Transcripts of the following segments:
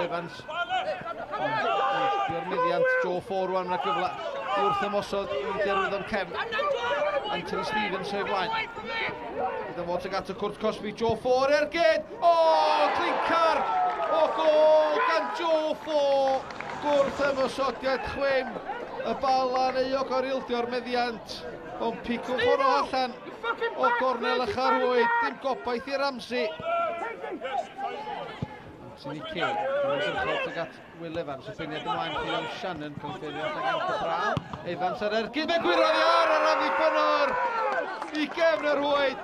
Evans. Ond meddiant Joe Ford rwan, yna gyfle i wrth ymosod i Derwyddon Cefn. Anthony Stevens o'i flaen. Gyda fo tuag at y cwrt cosbi, Joe Ford ergyd! O, clincar! O, gol gan Joe Ford! Gwrth ymosodiad chwim. Y bala'n euog o'r ildio'r meddiant. Ond picwch hwnnw allan o gornel y charwyd. Dim gobaith i Ramsey. Anthony Kay. Yn tuag at Will Evans. Y ffeiniad ymlaen Leon Shannon. Cael ei ffeinio allan gan Cabral. Evans ar ergyd. Mae gwirodd i ar yr amddiffynnwr i gefn yr rhwyd.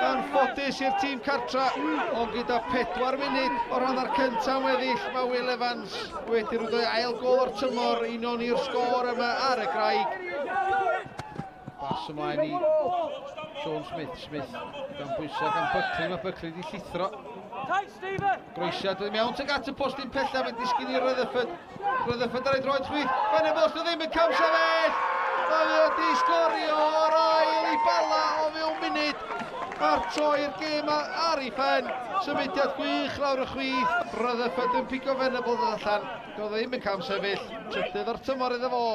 Anffodus i'r tîm cartra, ond gyda 4 munud o'r hanner cyntaf weddill, mae Will Evans wedi rhwydo ail gol o'r tymor i noni'r sgôr yma ar y graig. Bas ymlaen i Sean Smith. Smith gan bwysau gan Buckley. Mae Buckley wedi llithro. Groesiad yn mewn tuag at y postyn pellaf, mae'n disgyn i Rutherford. Rutherford ar ei droed chwith. Venables ddim yn camsefyll. Mae wedi sgorio o'r ail i Bala o fewn munud. A'r troi'r gêm ar ei phen. Symudiad gwych lawr y chwith. Rutherford yn pigo Venables allan. Doedd ddim yn camsefyll. Trydydd o'r tymor iddo fo.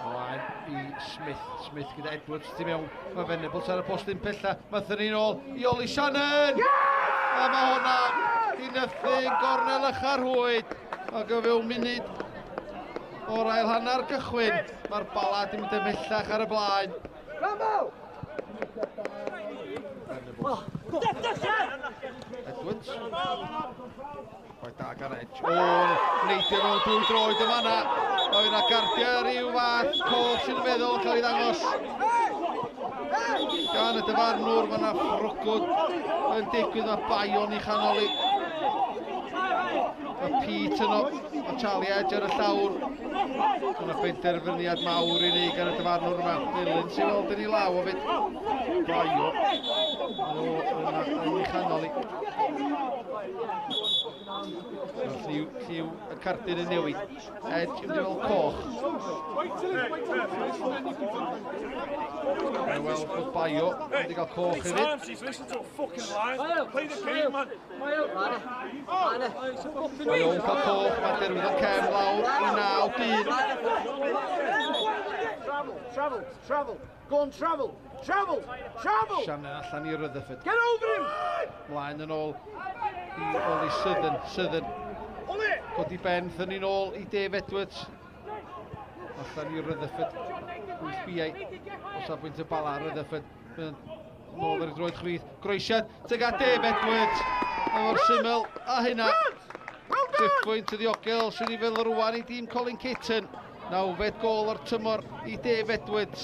Ymlaen i Smith. Smith gyda Edwards tu mewn. Mae Venables ar y postyn pella. Mae thynnu'n ôl i Oli Shannon. A mae hwnna di nythu'n gornel y charwyd. Ac o fewn munud o'r ail hanner gychwyn, mae'r Bala di mynd ymhellach ar y blaen. Edwards. Quite da gan Edge. O, neidio mewn dwy droed yma yna. Mae yna gardiau rhyw fath coch sy'n meddwl cael ei ddangos gan y dyfarnwr. Mae yna ffrwgwd yn digwydd, mae Bayon i chanoli. Mae Pete yno, mae Charlie Edge ar y llawr. Dyna benderfyniad mawr i ni gan y dyfarnwr yma. Dylan sy'n weld yn ei law o fyd. Bayo. Mae o yna yn ei chanoli. Lliw, lliw y cardyn yn newid. Edge yn mynd coch. Mae'n weld bod Bayo wedi cael coch hefyd. Mae o'n cael coch, mae Derwyddon Cefn lawr i 9 dyn. Travel, travel, travel. Go on, travel, travel, travel! Shannon allan i Rutherford. Get over him! Mlaen yn ôl i Ollie Southern. Southern. Codi ben, thynnu'n ôl i Dave Edwards. Allan i Rutherford. 8 biau o safbwynt y Bala. Rutherford. Nôl ar ei droed chwith. Groesiad tuag at Dave Edwards. Efo'r syml a hynna. Triphwynt y ddiogel sydd i fel rwan i dîm Colin Caton. 9fed gol o'r tymor i Dave Edwards.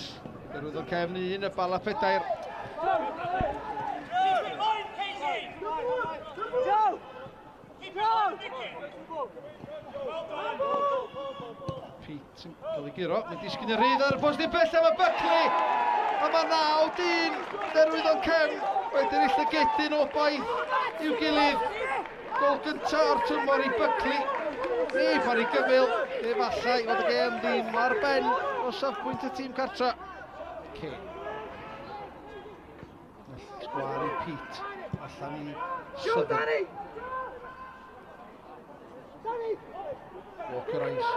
Derwyddon Cefn 1, y Bala 4. Pete yn cael ei guro, mae'n disgyn y rhydd ar y postyn pellaf, mae Buckley! A mae 9 dyn Derwyddon Cefn wedi ei llygedyn obaith i'w gilydd. Gol gyntaf o'r tymor i Buckley. Neb ar ei gyfyl, efallai fod y gêm ddim ar ben o safbwynt y tîm cartra. Kay. Sgwar i Pete, allan i Southern. Walker Ice.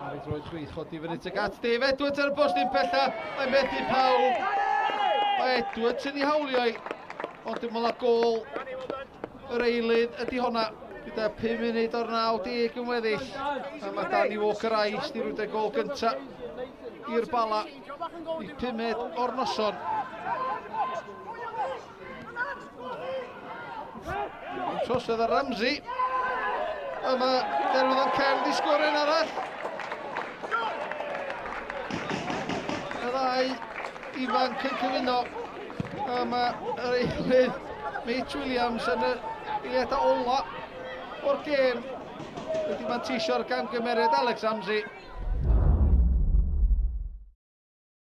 Ar ei droed chwith, chodi fyny tuag at Dave Edwards ar y postyn pella. Mae'n methu pawb. Mae Edwards yn ei hawlio i. Ond dim ond gôl yr eilydd ydy honna. Gyda 5 munud o'r 90 yn weddill. A mae Danny Walker Ice di rwyd ei gôl gyntaf i'r Bala i 5fed o'r noson. Trosodd ar Ramsey. A mae Derwyddon Cefn di sgorio'n arall. Y ddau ifanc yn cyfuno. A mae yr eilydd Mitch Williams yn y eiliadau ola o'r gêm wedi manteisio ar gamgymeriad Alex Ramsey.